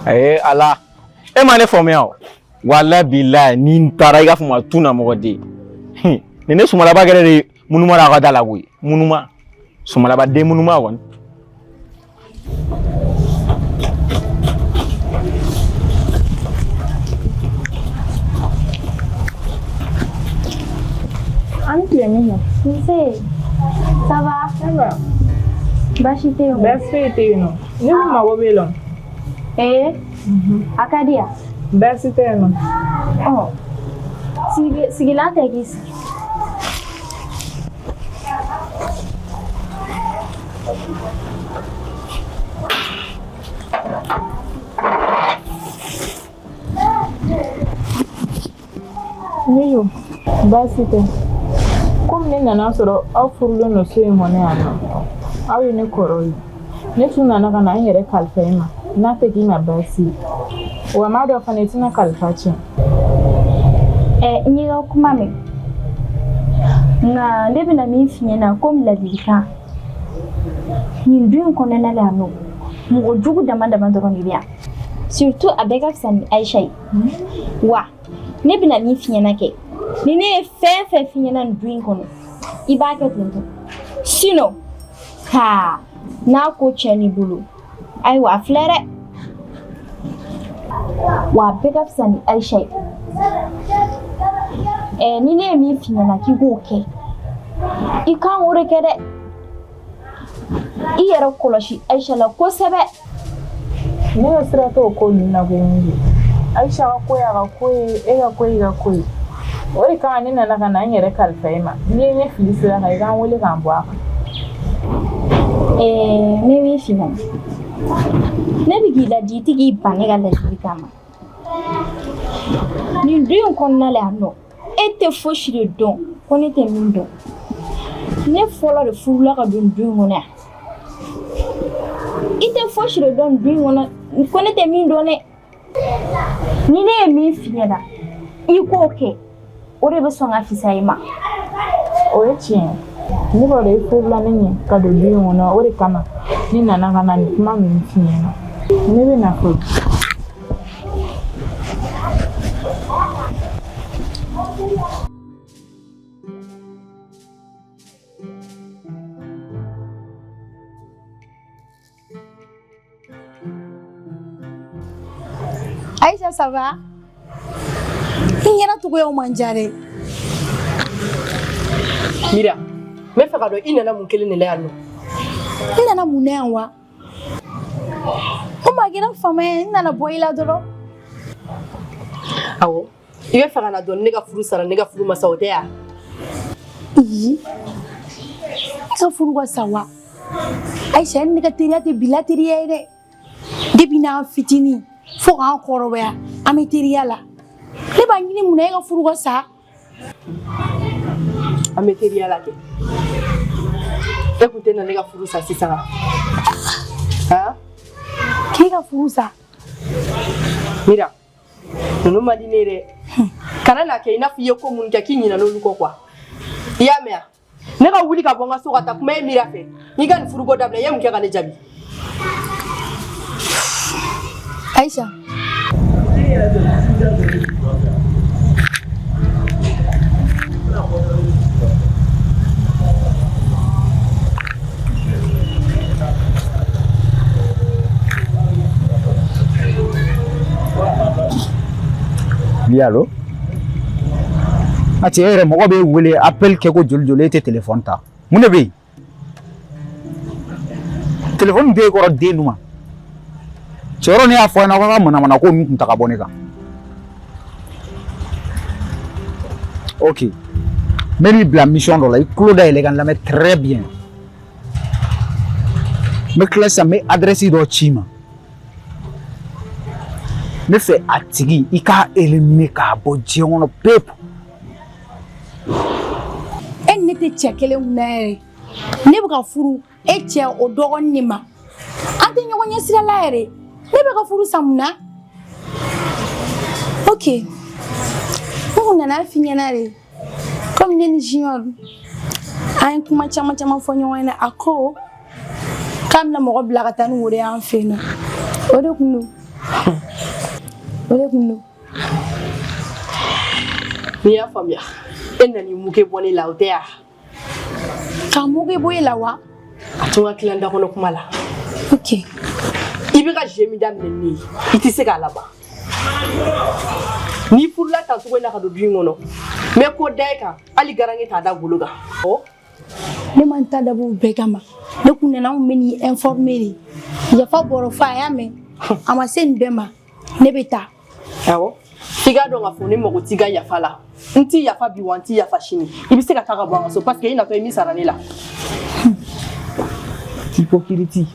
Speaker 4: Ee Ala, e ma ne faamuya o. Walayi bilayi, ni n taara, i k'a fɔ ma tun na mɔgɔ den. Ni ne Sumalaba kɛra de munuma la aw ka da la koyi. Munuma, Sumalaba den munuma kɔni.
Speaker 11: An tile min na.
Speaker 5: Nse, ça va?
Speaker 11: Ça va.
Speaker 5: Baasi tɛ yen?
Speaker 11: Baasi foyi tɛ yen nɔ. Ne kun mago b'e la.
Speaker 5: Ee, a ka di yan?
Speaker 11: Baasi tɛ yen nɔ.
Speaker 5: Ɔ, sigilan tɛ k'i sigi.
Speaker 11: Mijo, baasi tɛ. Komi ne nana sɔrɔ aw furulen don so in kɔnɔ yan nɔ, aw ye ne kɔrɔ ye. Ne tun nana ka na n yɛrɛ kalifa i ma, n'a tɛ k'i ma baasi ye. Wa n b'a dɔn fana i tɛna kalifa tiɲɛ.
Speaker 5: Ɛ, n y'i ka kuma mɛn. Nka ne bɛna min f'i ɲɛna komi ladilikan. Nin du in kɔnɔna la yan nɔ, mɔgɔ jugu dama dama dɔrɔn de bɛ yan. Surtout a bɛɛ ka fisa ni Aisha ye. Wa ne bɛna min f'i ɲɛna kɛ, ni ne ye fɛn fɛn f'i ɲɛna nin du in kɔnɔ, i b'a kɛ ten tɔ. Sinon, ha, n'a ko tiɲɛn'i bolo, ayiwa a filɛ dɛ. Wa a bɛɛ ka fisa ni Aisha ye. Ɛ, ni ne ye min f'i ɲɛna k'i k'o kɛ, i kan k'o de kɛ dɛ. I yɛrɛ kɔlɔsi Aisha la kosɛbɛ.
Speaker 11: Ne ka sira t'o ko ninnu na koyi Mijo. Aisha ka ko y'a ka ko ye, e ka ko y'i ka ko ye. O de kama ne nana ka na n yɛrɛ kalifa e ma. N'i ye ne fili sira kan, i k'an wele k'an bɔ a kan.
Speaker 5: Ɛɛ, n bɛ min f'i ɲɛna, ne bɛ k'i ladi, i tɛ k'i ban ne ka ladilikan ma. Nin du in kɔnɔna la yan nɔ, e tɛ fosi de dɔn ko ne tɛ min dɔn. Ne fɔlɔ de furula ka don du in kɔnɔ yan. I tɛ fosi de dɔn du in kɔnɔ ko ne tɛ min dɔn dɛ. Ni ne ye min f'i ɲɛna, i k'o kɛ, o de bɛ sɔn ka fisaya i ma.
Speaker 11: O ye tiɲɛ ye. Ne b'a dɔn i furula ne ɲɛ ka don du in kɔnɔ, o de kama ne nana ka na nin kuma ninnu f'i ɲɛna. Ne bɛ na fɔlɔ.
Speaker 5: Aïcha, ça va? I ɲɛna cogoyaw man diya dɛ.
Speaker 12: Mira, n bɛ fɛ ka dɔn i nana mun kelen de la yan nɔ.
Speaker 5: N nana mun na yan wa? Komi a kɛra fama ye, n nana bɔ i la dɔrɔn.
Speaker 12: Awɔ, i bɛ fɛ ka na dɔn ne ka furu sara, ne ka furu ma sa, o tɛ yan?
Speaker 5: Ii, i ka furu ka sa wa? Aïcha, e ni ne ka teriya tɛ bila teriya ye dɛ. Depuis n'an fitinin fo k'an kɔrɔbaya, an bɛ teriya la. Ne b'a ɲini mun na e ka furu ka sa?
Speaker 12: An bɛ teriya la kɛ. E kun tɛ na ne ka furu sa sisan wa? Han?
Speaker 5: K'e ka furu sa?
Speaker 12: Mira, ninnu man di ne ye dɛ. Kana n'a kɛ i n'a fɔ i ye ko minnu kɛ k'i ɲinɛn'olu kɔ quoi. I y'a mɛn wa? Ne ka wuli ka bɔ n ka so ka taa kuma e Mira fɛ. N'i ka nin furuko dabila, i ye mun kɛ ka ne jaabi?
Speaker 5: Aïcha.
Speaker 3: Oui, allô? A cɛ, e yɛrɛ, mɔgɔ b'e wele, appel kɛ ko joli joli, e tɛ téléphone ta. Mun de bɛ yen? Téléphone t'e kɔrɔ den dun ma. Cɛyɔrɔ, ne y'a fɔ a ɲɛna ko a ka manamana ko ninnu kun ta ka bɔ ne kan. Ok, n bɛ n'i bila mission dɔ la, i tulo dayɛlɛ ka n lamɛn très bien. N bɛ tila sisan, n bɛ adresse dɔ ci i ma. N bɛ fɛ a tigi, i k'a éliminer k'a bɔ diɲɛ kɔnɔ pewu.
Speaker 5: E ni ne tɛ cɛ kelen kunna yɛrɛ. Ne bɛ ka furu e cɛ o dɔgɔnin de ma. An tɛ ɲɔgɔn ɲɛ sira la yɛrɛ. Ne bɛ ka furu sa mun na? Ok, n kun nana f'i ɲɛna de, komi ne ni Junior an ye kuma caman caman fɔ ɲɔgɔn ɲɛna, a ko k'a bɛna mɔgɔ bila ka taa ni woro ye an fɛ yen nɔ. O de kun don, o de kun don.
Speaker 12: N'i y'a faamuya, e nan'i muke bɔ ne la, o tɛ ya?
Speaker 5: Ka muke bɔ e la wa?
Speaker 12: A to n ka tila n da kɔnɔ kuma la.
Speaker 5: Ok.
Speaker 12: I bɛ ka jeu min daminɛ ni ne ye, i tɛ se k'a laban. N'i furula tan cogo in na ka don du in kɔnɔ, n bɛ ko da e kan, hali garange t'a da golo kan.
Speaker 5: Ne ma n ta dabɔ o bɛɛ kama. Ne kun nana, an kun bɛ n'i informer de. Yafa bɔrɔ fa, a y'a mɛn, a ma se nin bɛɛ ma. Ne bɛ taa.
Speaker 12: Awɔ, f'i k'a dɔn k'a fɔ ne mago t'i ka yafa la. N t'i yafa bi wa n t'i yafa sini. I bɛ se ka taa ka bɔ an ka so parce que i natɔ i min sara ne la. Hypocrite.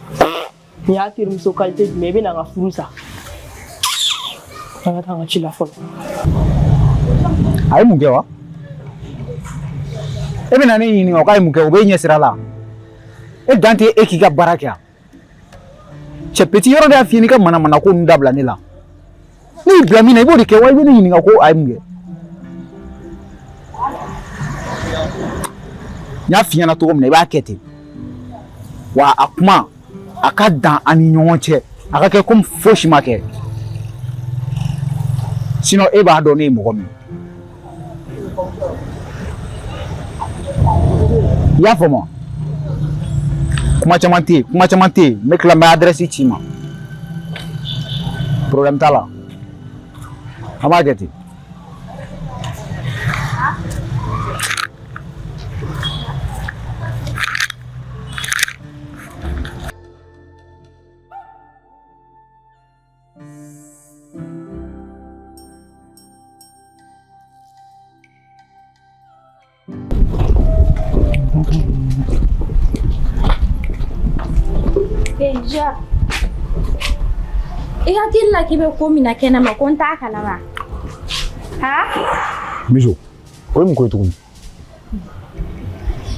Speaker 12: Nin y'a terimuso qualité jumɛn ye? I bɛ na n ka furu sa. An ka taa an ka ci la fɔlɔ.
Speaker 3: A ye mun kɛ wa? E bɛna ne ɲininka o k'a ye mun kɛ, o b'e ɲɛ sira la. E dan tɛ e k'i ka baara kɛ yan. Cɛ petit, yɔrɔ de y'a f'i ye n'i ka manamana ko ninnu dabila ne la. Ne y'i bila min na, i b'o de kɛ wa? I bɛ ne ɲininka ko a ye mun kɛ. N y'a f'i ɲɛna cogo min na, i b'a kɛ ten. Wa a kuma, a ka dan an ni ɲɔgɔn cɛ, a ka kɛ komi fosi ma kɛ. Sinon e b'a dɔn ne ye mɔgɔ min ye. I y'a faamu? Kuma caman tɛ yen, kuma caman tɛ yen. N bɛ tila, n bɛ adresse ci i ma. Problème t'a la. An b'a kɛ ten.
Speaker 13: Deja. I hakili la k'i bɛ ko min na kɛnɛma ko n t'a kalama. Ha?
Speaker 8: Miso, o ye mun ko ye tuguni?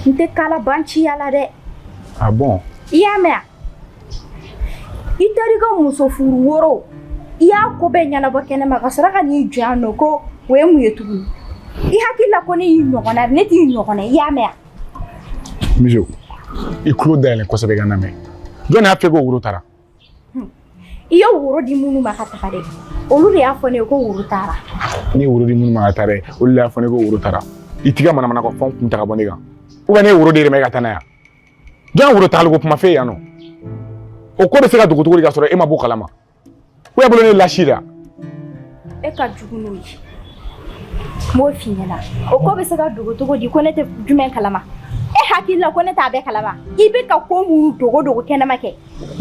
Speaker 13: N tɛ kalabanciya la dɛ.
Speaker 8: Ah bon?
Speaker 13: I y'a mɛn wa? I taara i ka muso furu woro, i y'a ko bɛɛ ɲɛnabɔ kɛnɛma ka sɔrɔ ka n'i jɔ yan nɔ ko o ye mun ye tuguni? I hakili la ko ne y'i ɲɔgɔnna, ne t'i ɲɔgɔnna, i y'a mɛn wa?
Speaker 8: Miso, i tulo dayɛlɛ kosɛbɛ ka n lamɛn. Jɔn y'a fɔ ko woro taara?
Speaker 13: I ye woro di minnu ma ka taga dɛ, olu de y'a fɔ ne ye ko woro taara.
Speaker 8: Ne ye woro di minnu ma ka taa dɛ, olu de y'a fɔ ne ko woro taara. I t'i ka manamana ko fɛnw kun ta ka bɔ ne kan. Ou bien ne ye woro di e de ma e ka taa n'a ye wa? Jɔn ye woro tagali ko kuma f'e yan nɔ? O ko bɛ se ka dogo cogo di ka sɔrɔ e ma bɔ kalama? Ou bien bolo ne ye lasi de wa?
Speaker 13: E ka jugu n'o ye, n b'o f'i ɲɛna. O ko bɛ se ka dogo cogo di ko ne tɛ jumɛn kalama? E hakili la ko ne t'a bɛɛ kalama? I bɛ ka ko minnu dogo dogo kɛnɛma kɛ,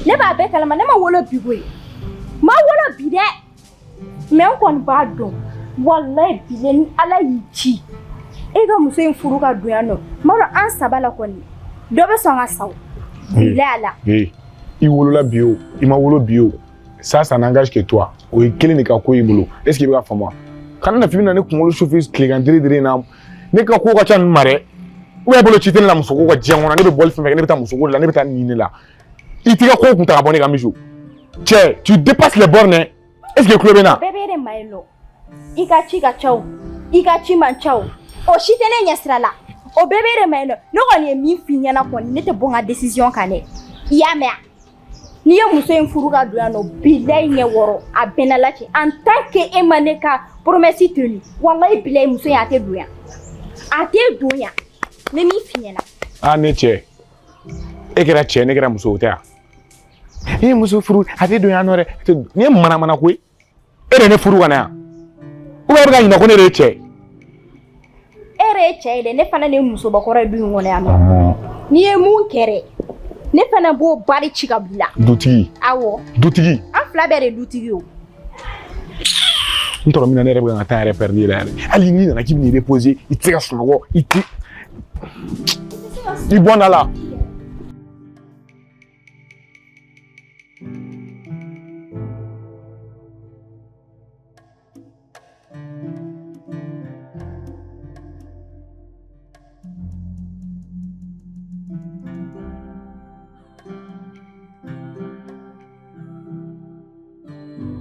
Speaker 13: ne b'a bɛɛ kalama. Ne ma wolo bi koyi, n ma wolo bi dɛ, mais n kɔni b'a dɔn, walayi bile, ni Ala y'i ci e ka muso in furu ka don yan nɔ, n b'a dɔn an saba la kɔni dɔ bɛ sɔn ka sa o, bilayi Ala.
Speaker 8: Ee, i wolola bi o, i ma wolo bi o. Ça, ça n'engage que toi. O ye kelen de ka ko y'i bolo. Est ce que i bɛ ka faamu wa? Kana na f'i bɛna ne kunkolo chauffer tilegan dere dere in na. Ne ka ko ka ca ninnu ma dɛ. Ou bien e bolo ci tɛ ne la musoko ka diɲɛ kɔnɔ. Ne bɛ bɔli fɛn fɛn kɛ, ne bɛ taa musoko de la, ne bɛ taa nin de la. I t'i ka ko kun ta ka bɔ ne kan, Mijo. Cɛ, tu dépasses les bornes hein. Est ce que tulo bɛ n na?
Speaker 13: Bɛɛ b'e de ma yen nɔ. I ka ci ka ca o, i ka ci man ca o, o si tɛ ne ɲɛsira la. O bɛɛ b'e de ma yen nɔ. Ne kɔni ye min f'i ɲɛna kɔni, ne tɛ bɔ n ka décision kan dɛ. I y'a mɛn wa? N'i ye muso in furu ka don yan nɔ, bilayi ɲɛ wɔɔrɔ a bɛnna la ci. En tant que e ma ne ka promesse tenu, walayi bilayi muso in a tɛ don yan, a tɛ don yan. N bɛ min f'i ɲɛna.
Speaker 8: Ah, ne cɛ, e kɛra cɛ, ne kɛra muso, o tɛ wa? E ye muso furu, a tɛ don yan nɔ dɛ. Nin ye manamana ko ye. E de ye ne furu ka na yan, ou bien e bɛ ka ɲinɛ ko ne de ye cɛ ye?
Speaker 13: E yɛrɛ ye cɛ ye dɛ, ne fana de ye musobakɔrɔ ye du in kɔnɔ yan nɔ. N'i ye mun kɛ dɛ, ne fana b'o bari ci ka bila.
Speaker 8: Dutigi.
Speaker 13: Awɔ.
Speaker 8: Dutigi.
Speaker 13: An fila bɛɛ de ye dutigi ye o.
Speaker 8: N tɔrɔ min na, ne yɛrɛ bɛ ka n ka temps yɛrɛ perdre la yɛrɛ. Hali n'i nana k'i bɛ n'i reposer, i tɛ se ka sunɔgɔ, i tɛ i bɔ n da la.